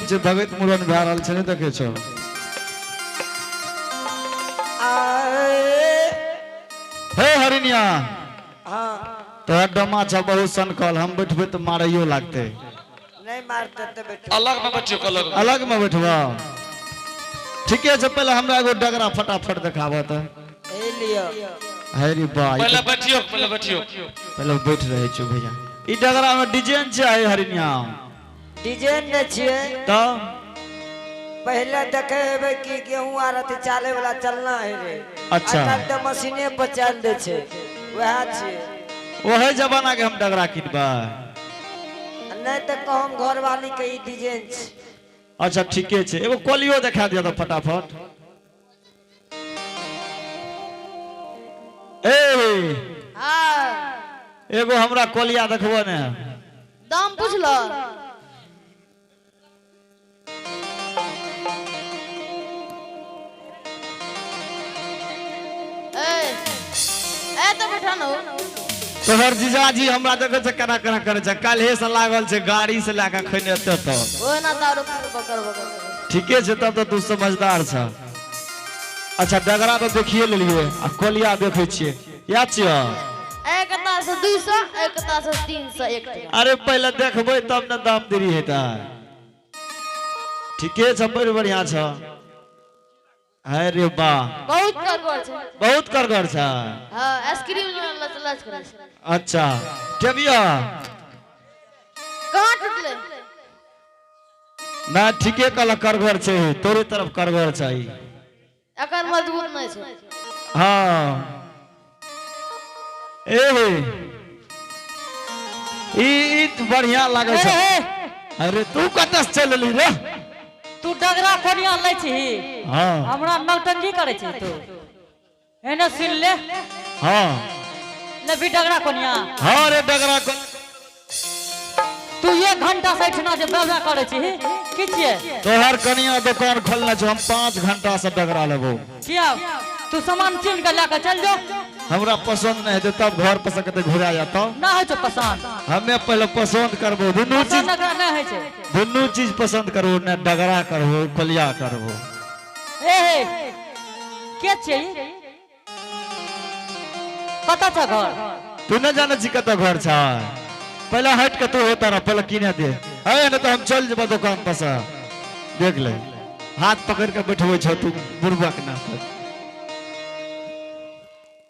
छै, भगत मुड़न भए रहल छै, नहि देखै छौ? हे हरिनिया। हाँ। तोहर डमा छ बहुत सनकल, हम बैठबै तऽ मारैयो लागतै। नहीं मारते तो बैठो। अलग में बैठियो, अलग। अलग में बैठबा, ठीके छै। पहिले हमरा एगो डगरा फटाफट देखाबऽ तऽ। ए लियो। हे रे बा, ई पहले तऽ बैठियो, पहले बैठियो। पहिले बैठ रहै छौ भैया। ई डगरा में डिजाइन छै हे हरिनिया? डिजाइन नहीं छिए। तऽ पहले देखे हेबे कि गेहूं आर अथी चाले वाला चलना है रे। अच्छा। आजकल तऽ मशीने पर चाल दे छै, वएह छिए। ओहे जमाना के हम डगरा किनबै। नहीं तऽ कहम घरवाली के ई डिजाइन छै। अच्छा ठीके छै, एगो कोलियो देखा दिअ तऽ फटाफट। ए। हाँ। एगो हमरा कोलिया देखबो ने। दाम पूछलो? ए ए तऽ बैठा न हो। तोहर जीजाजी हमरा देखै छै केना केना करै छै, काल्हे से लागल छै गाड़ी से लए कऽ खैने एते तऽ। ओ ना तारो बकर बकर। ठीके छै, तब तऽ तू समझदार छ। अच्छा डगरा तऽ देखिए लेलियै, आ कोलिया देखै छियै, याद छियै? एक कतार से 200, एक कतार से 300 एक टाका। अरे पहिले देखबै तब ने दाम देरी हेतै। ठीके छै, बड़ बढ़िया छ। अरे वाह। बहुत करगर छै। बहुत करगर छै। हाँ, आइसक्रीम लच लच करै छै। अच्छा टेबिया। कहाँ टूटलै? ना ठीके कहलक, करगर छै, तोरे तरफ करगर छै। एकर मजबूत नहीं छै। हाँ ए हे ई ई तऽ बढ़िया लागै छै। ए, अरे तू कतऽ से चलि एलही रे? तू डगरा कोनिया लै छही? हाँ। हमरा नौटंकी करै छी तू? एने सुन ले। हाँ। लेबही डगरा कोनिया? हाँ रे, डगरा को तू एक घंटा से एहिठिना जे व्यवहार करै छही की छियै? तोहर कनिया दुकान खोलने छौ, हम 5 घंटा से डगरा लेबो। किया? तू सामान चुन के लए के चल जो। हमरा पसंद नहीं हेतै तब घर पर से कतै घुरा जाता। ना होइ छौ पसंद? हमे पहिले पसंद करबो दुनू चीज। पसंद एकरा नहि होइ छै। दुनू चीज पसंद करबो ने, डगरा करबो, कोलिया करबो। ए हे, के छियै ई? कतऽ छ घर? तू न जाने छी कतऽ घर छै? पहिले हट के तू होता ना, पहिले किने दे है, नहीं तो हम चल जेबो दुकान पर से। देख ले, हाथ पकड़ के बैठबै छौ तू बुढ़बक ना।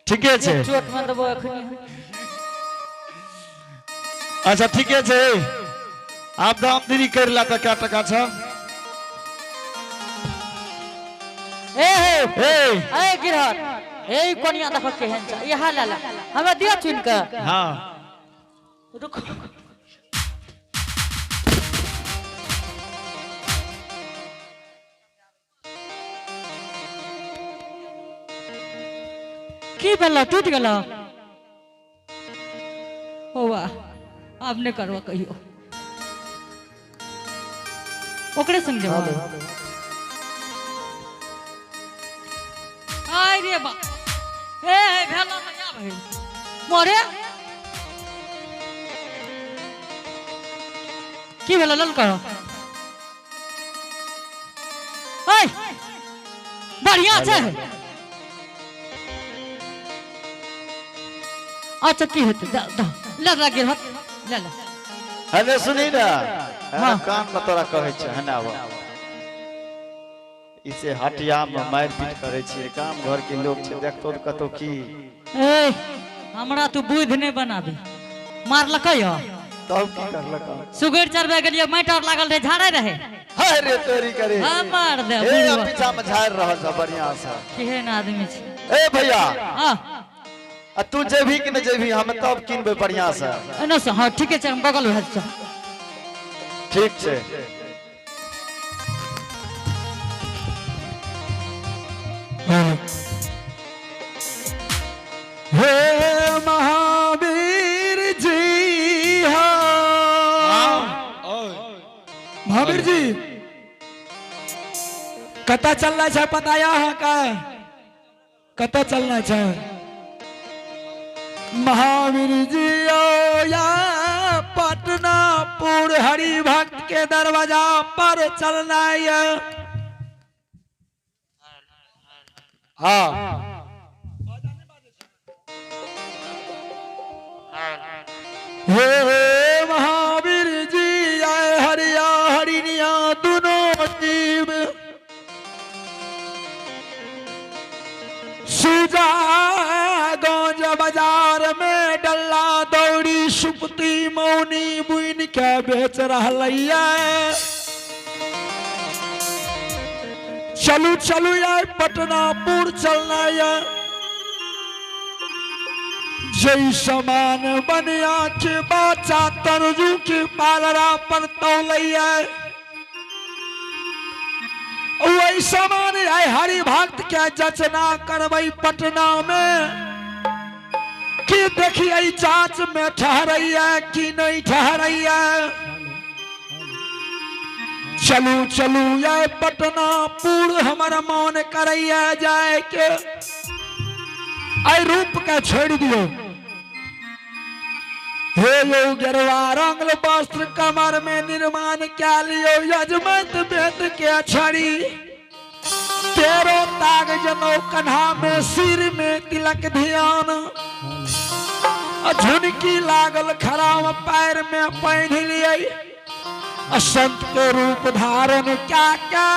ठीके छै। चोट में देबो एखनी। अच्छा ठीके छै, आब दाम देरी कर ला तऽ कै टका छ? ए हे। ए। ए गिरहत, ए ई कोनिया देखो केहन छै, इहा ले ले, हमरा दिअ चुन के। हाँ। रुको। की भेलो, टूट गेलो? ओ वाह, आब नहि करबो कहियो ओकरे संग जेबो। आय रे बा, हे हे, भेलो तऽ या भेल मोरे। की भेलो लल करो? ओय बढ़िया छै। अच्छा की हेतै, द द ले ले गिरहत, ले ले। हेलो सुनी ना। हाँ। कान में तोरा कहै छै, हने आब। इसे हटिया में मारि पीट करै छियै, गाम घर के लोग छै, देखतो तऽ कतौ की। ए हमरा तू बुद्धि नहि बनाबी। मारलकै यौ? तब की करलक? सुगर चरबै गेलियै, माटि आर लागल रहै, झाड़े रहै। हाय रे तोरी करे। हाँ, मार दे। ए बुढ़वा। पीछा में झाड़ रहल छ बढ़िया से। केहन आदमी छै। ए भैया। हाँ। आ तू जेबही कि नहि जेबही? हम तब किनबै बढ़िया से। एना से हाँ ठीके छै, हम बगल भए छै। ठीक छै। हे महावीर जी, हाँ महावीर जी, कतऽ चलना छै पता या अहाँके? कतऽ चलना छै? महावीर जी ओ या पटना। पटनापुर हरि भक्त के दरवाजा पर चलना है। हाँ। हे हे महावीर जी आए हरिया हरिनिया दोनों जीव सूजा गंज बाजार में डल्ला दौड़ी सुपती मौनी बुन के बेच रहा। चलू चलू यार पटनापुर चलना यार। जय समान बनिया के बाचा तरजू के पालरा पर तौलैया, वही समान आय हरि भक्त के जचना करबै पटना में कि देखिए जांच में ठहरैया कि नहीं ठहरैया। चलू चलू ये पटनापुर हमर मन करैया जाए के। आई रूप के छोड़ दियो। हे यो गेरुआ रंगल वस्त्र कमर में निर्माण क्या लियो, यजमत बेद के छड़ी तेरो ताग जनो कन्हा में सिर में तिलक ध्यान, झुनकी लागल खराब पैर में पहन लिए, संत के रूप धारण क्या क्या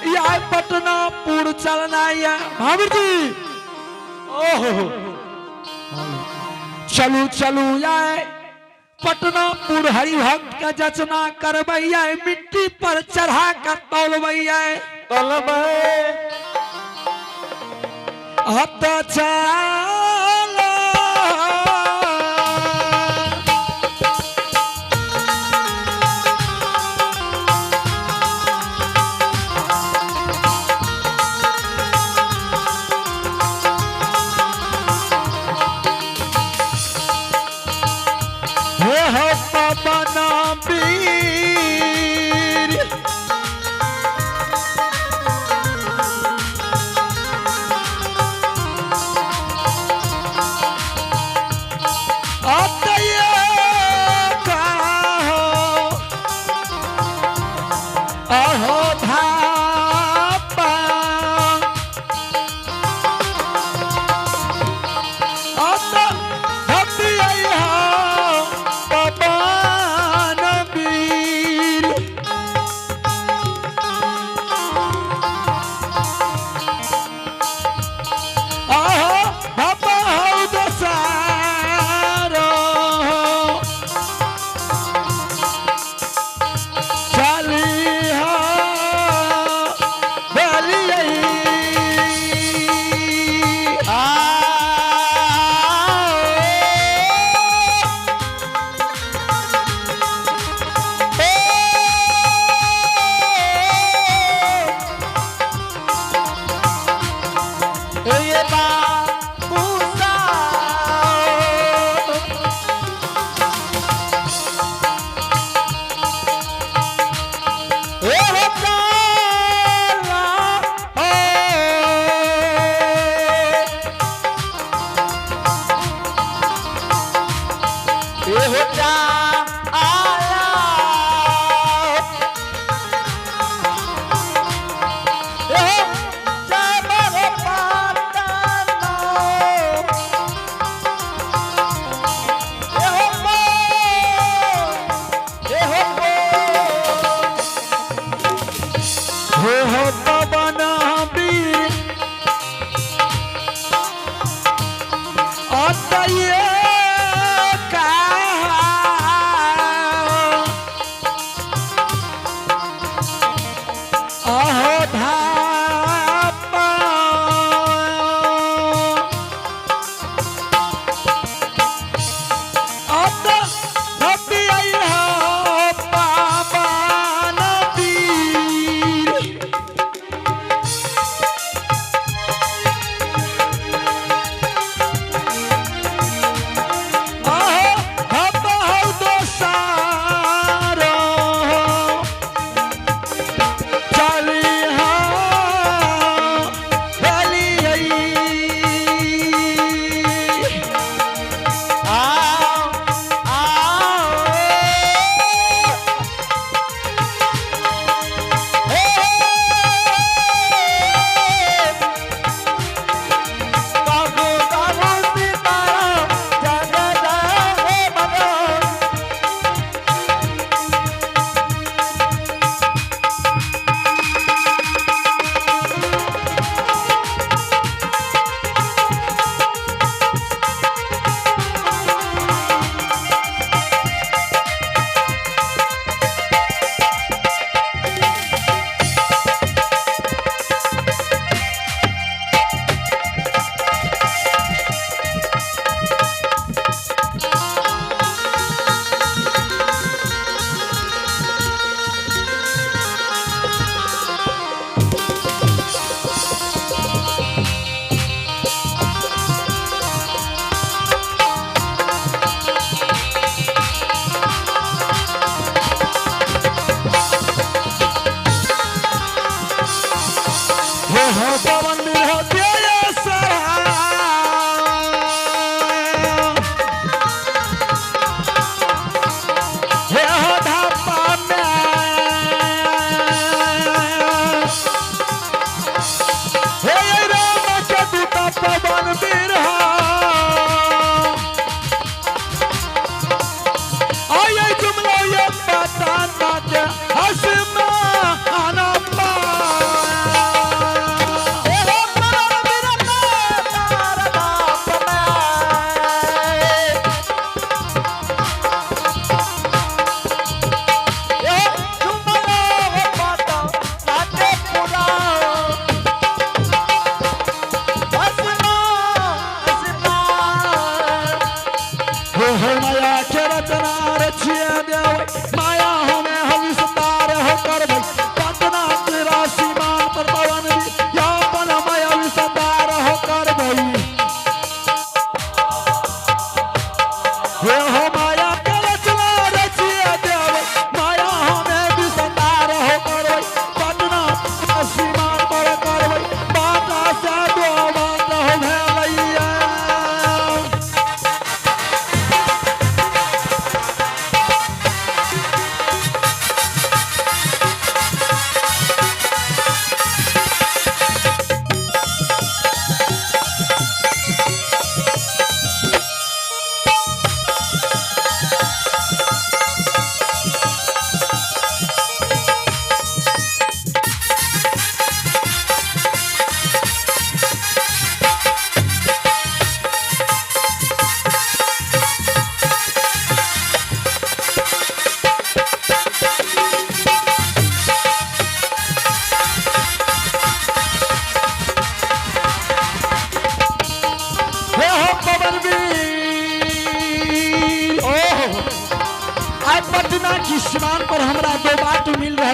या पटनापुर चलना या। महावीर जी ओहो चलू चलू आए पटनापुर हरिभक्त का जचना करबैया, मिट्टी पर चढ़ा कर तौलबैया। अत चल हे हो पवन वीर अतये कहो अहो धापा अत भक्ति हो पवन वीर। आहो बाबा हौ दसारो चाली हो बलियै। आ ये बाबू साहब। ए हो काला हो। ए हो चा आला। ए हो चामर पाटनो। ए हो बो, ए हो बो। हे हो पवन वीर अतये कहा अहो धापा अत भक्ति हो पावन वीर।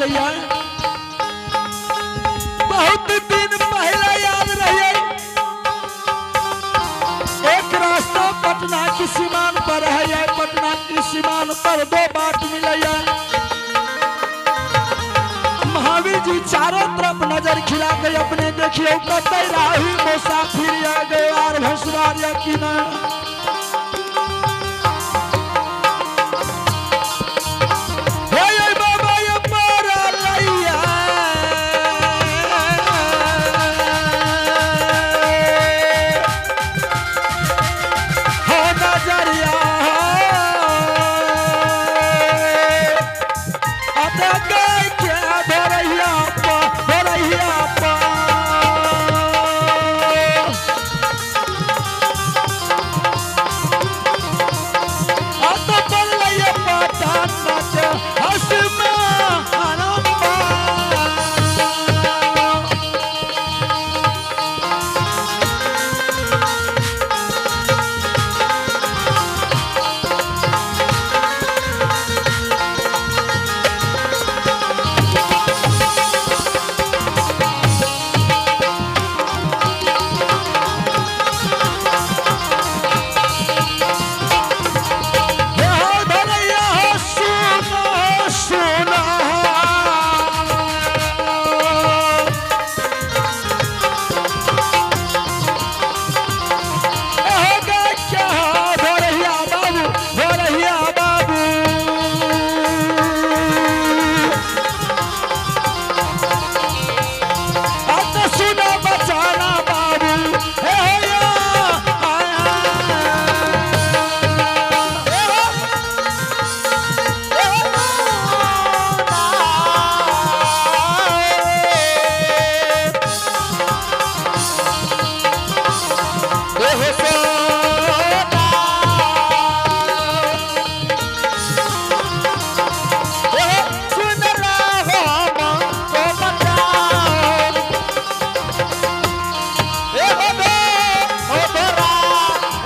रहिए, बहुत दिन पहले याद रहिए। एक रास्ता पटना की सीमान पर है, पटना की सीमान पर दो बाट मिले। महावीर जी चारों तरफ नजर खिला के अपने देखियो कतई राही मुसाफिर या गवार भसवार या कि ना। हे ये बाबा ये पारा लैया, हो नजरिया अत गाय के भरैया पा, भरैया पा। अत पड़लैया पता नच हसमा हरम्बा। हे हो धरैया हो सुना हो सुना। हे हो गच्चा हो धरैया बाबू, धरैया बाबू। अब तो सुना बचाना बाबू, हे हो या, आया। हे हो, हे हो ना। हे हो सोना। हे हो सुन रहो मन को बचाओ। हे हो दे, हो धरा,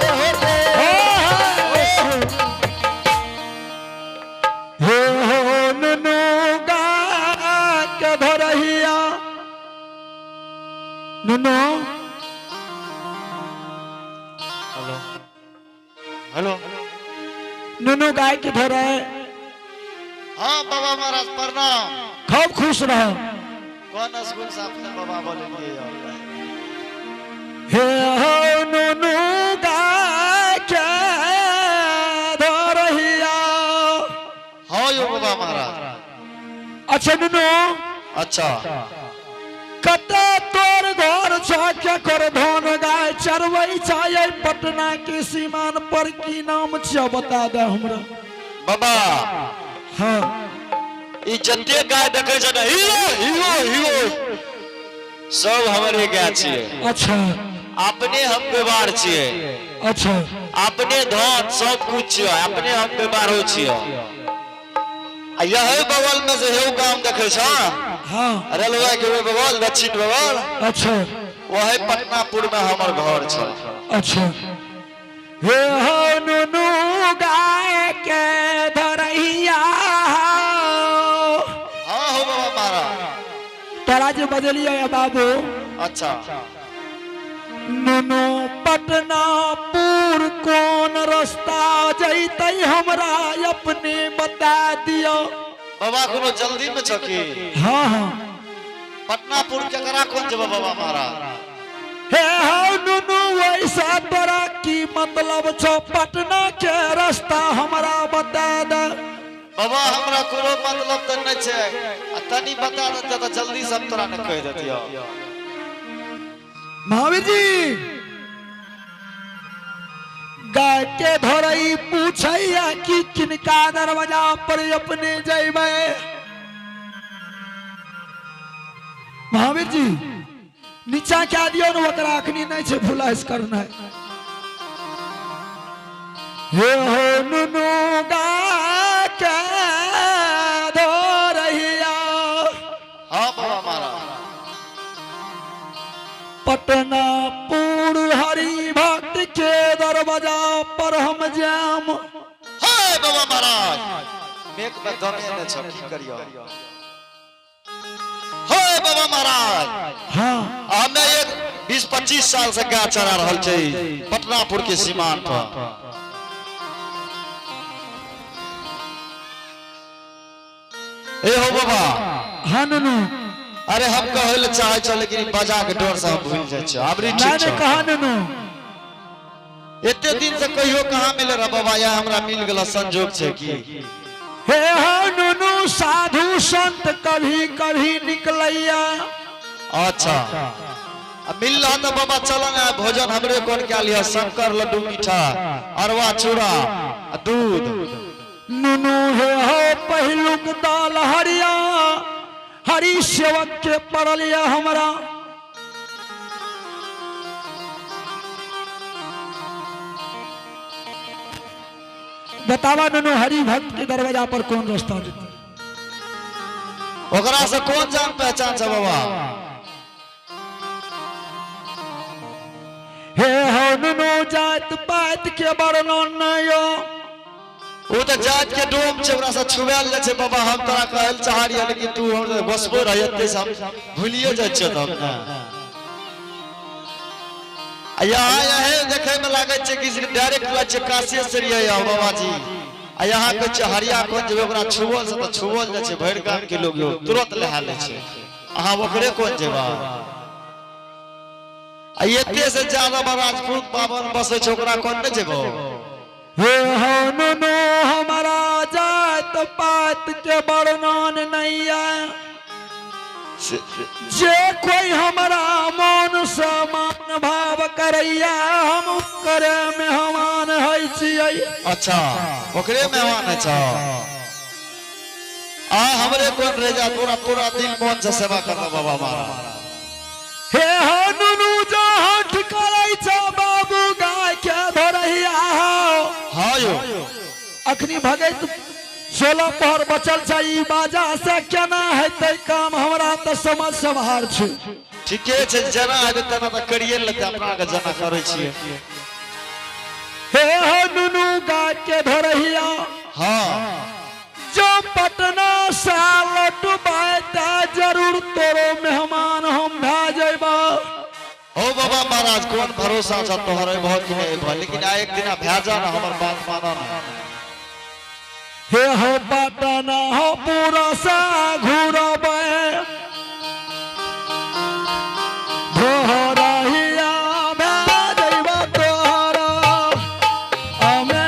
हे हो दे, हे हो नुनु गा के धरहिया। नुनु हेलो हेलो नुनु गाय के धरे। हाँ बाबा महाराज प्रणाम। खूब खुश रहो। कौन स्कूल से आपने बाबा बोले? हे हो नुनु गाय के धरहिया। हाँ यो बाबा महाराज। अच्छा नुनु। अच्छा। कते तोर घर छ, केकर धन गाय चरबै छै पटना के सीमान पर, की नाम छ बता दे हमरा। बाबा। हाँ। ई जते गाय देखे छ ने, हीरो हीरो हीरो सब हमरे गाय छियै। अच्छा। अपने हम व्यवहार छियै। अच्छा। अपने धन सब कुछ छियै, अपने हम व्यवहार हो छियै। आ यही बगल में से हेउ गांव देखे छ, हाँ। रेलवे के ओहि बगल, दक्षिण बगल। अच्छा। वही पटनापुर में हमर घर छै। अच्छा। हे हो नुनु गाय के धरैया। हाँ हो बाबा महाराज। तोरा जे बजलियै या बाबू। अच्छा। नुनु पटनापुर कोन रास्ता जैतै हमरा अपने बता दियो। बाबा कोनो जल्दी में छ की? हाँ हाँ। पटनापुर केकरा कोन जेबा बाबा महाराज? हे हौ नुनु, वैसा तोरा की मतलब छौ? पटना के रास्ता हमरा बता दे। बाबा हमरा कोनो मतलब तऽ नहि छै, आ तनी बता देते तऽ जल्दी सब तोरा ने कहि देतियौ। महावीर जी गाय के धरई पूछैया कि किनका दरवाजा पर अपने जैबै। महावीर जी नीचा क्या दियौ ने, ओकरा अखनी नहि छै फुलाइस करनाइ। हे हो नुनु गाय के धरैया। हाँ बाबा महाराज। पटनापुर हरि भक्त के दरवाजा पर हम जाम। हाय बाबा महाराज, मेघ में दमे नहि छ, की करियौ? महाराज। हाँ। हमे एक 20-25 साल से गाय चरा रहल छै पटनापुर के सीमान पर। ए हो बाबा। हाँ नुनू। अरे हम कहै लए चाहै छौ, लेकिन ई बजा के डर से हम भूल जाइ छियै। अबरी नहीं ठीक नहीं छौ। कहा नुनू। एते दिन से कहियो कहाँ मिले रह बाबा, यहाँ हमरा मिल गेल, संजोग छै की। हे हो नुनू, साधु संत कभी कभी निकलैया। अच्छा, आ मिल रहा तो बाबा चल ना, भोजन हमरे कोन क्या लिया, शंकर लड्डू मीठा, अरवा चूड़ा आ दूध। नुनू हे हो पहिलुक दाल हरिया हरी सेवक के पड़लिया हमरा। बतावा नुनू, हरि भक्त के दरवाजा पर कौन रास्ता जेतै? ओकरा से कौन जान पहचान छै बाबा? हे हो नुनू, जात पात के वर्णन नहीं हो। ओ तऽ जात के डोम छै, ओकरा से छुआयल जाइ छै बाबा। हम तोरा कहल चाहलियै, लेकिन तू हमरा बसबो रह एते से हम भूलिए जाइ छियै तब ने। आ यहाँ यहे देखे में लागै छै कि डायरेक्ट लागै छै काशिये से रहियै यहाँ बाबा जी। आ यहाँ कहै छै हरिया कोन जेबै, ओकरा छुअल से तऽ छुअल जाइ छै, भरि गाम के लोग यौ तुरंत लहा लै छै। अहाँ ओकरे कोन जेबै? आ एते से ज्यादा राजपूत बाबन बसै छै, ओकरा कोन नहि जेबो? हे हो नुनू, हमारा जात पात के वर्णन नहीं है। जे कोई हमारा मन से मान भाव करैया, हम करे मेहमान है छियै। अच्छा, ओकरे मेहमान है छौ। आ हमरे कोन रह जा, तोरा पूरा दिल मन से सेवा करना बाबा महाराज। हे हो नुनू, जो हठ करै छौ बाबू गाय के धरैया हो। हाँ यो। अखनी भगैत 16 पहर बचल छै, ई बाजा से केना हेतै काम, हमरा तऽ समझ से बाहर छै। ठीके छै, जेना हेतै तेना तऽ करिए लेतै, अपना के जेना करै छियै। हे हो नुनू, गाय के धरैया। हाँ। जो पटना से लौटबै तऽ जरूर तोरो मेहमान हम भए जेबौ। हो बाबा महाराज, कोन भरोसा छ तोहर अयबहो कि नहि अयबहो, लेकिन आ एक दिना भए जा ने, हमर बात मानऽ ने। हे हो पटना हो पूरा सा घुरबै भोरहिया भए जइबो तोहरा अमे।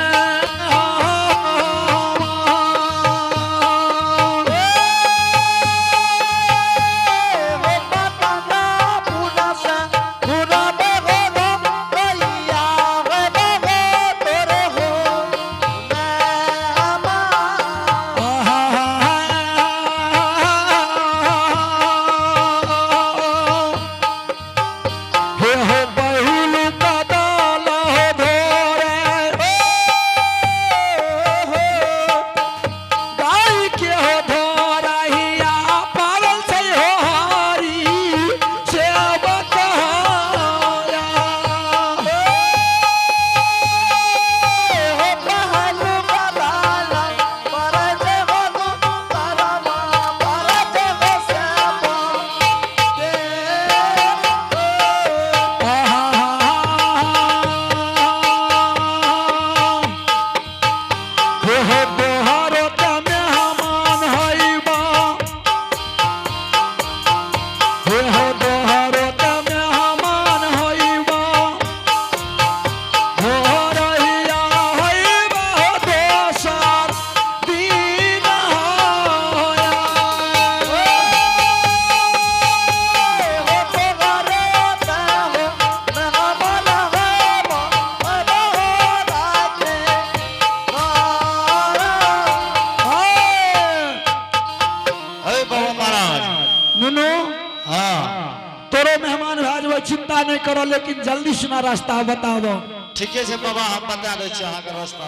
हे हो पहिलु कदाल हो धोरे गाय के हो धोरहिया पागल छै हो हरी सेवक हया। हे हो तोहरो त मेहमान हइबा, हे हो तोहरो त मेहमान हइबा, हो रहिया हइबा हो दोसर दिन होया। हे बाबा महाराज। नुनू। हाँ। तोरो मेहमान भए जेबै, चिंता नहीं करो, लेकिन जल्दी सुना रास्ता बताबो। ठीके छै बाबा, हम बता दै छी अहाँके रास्ता।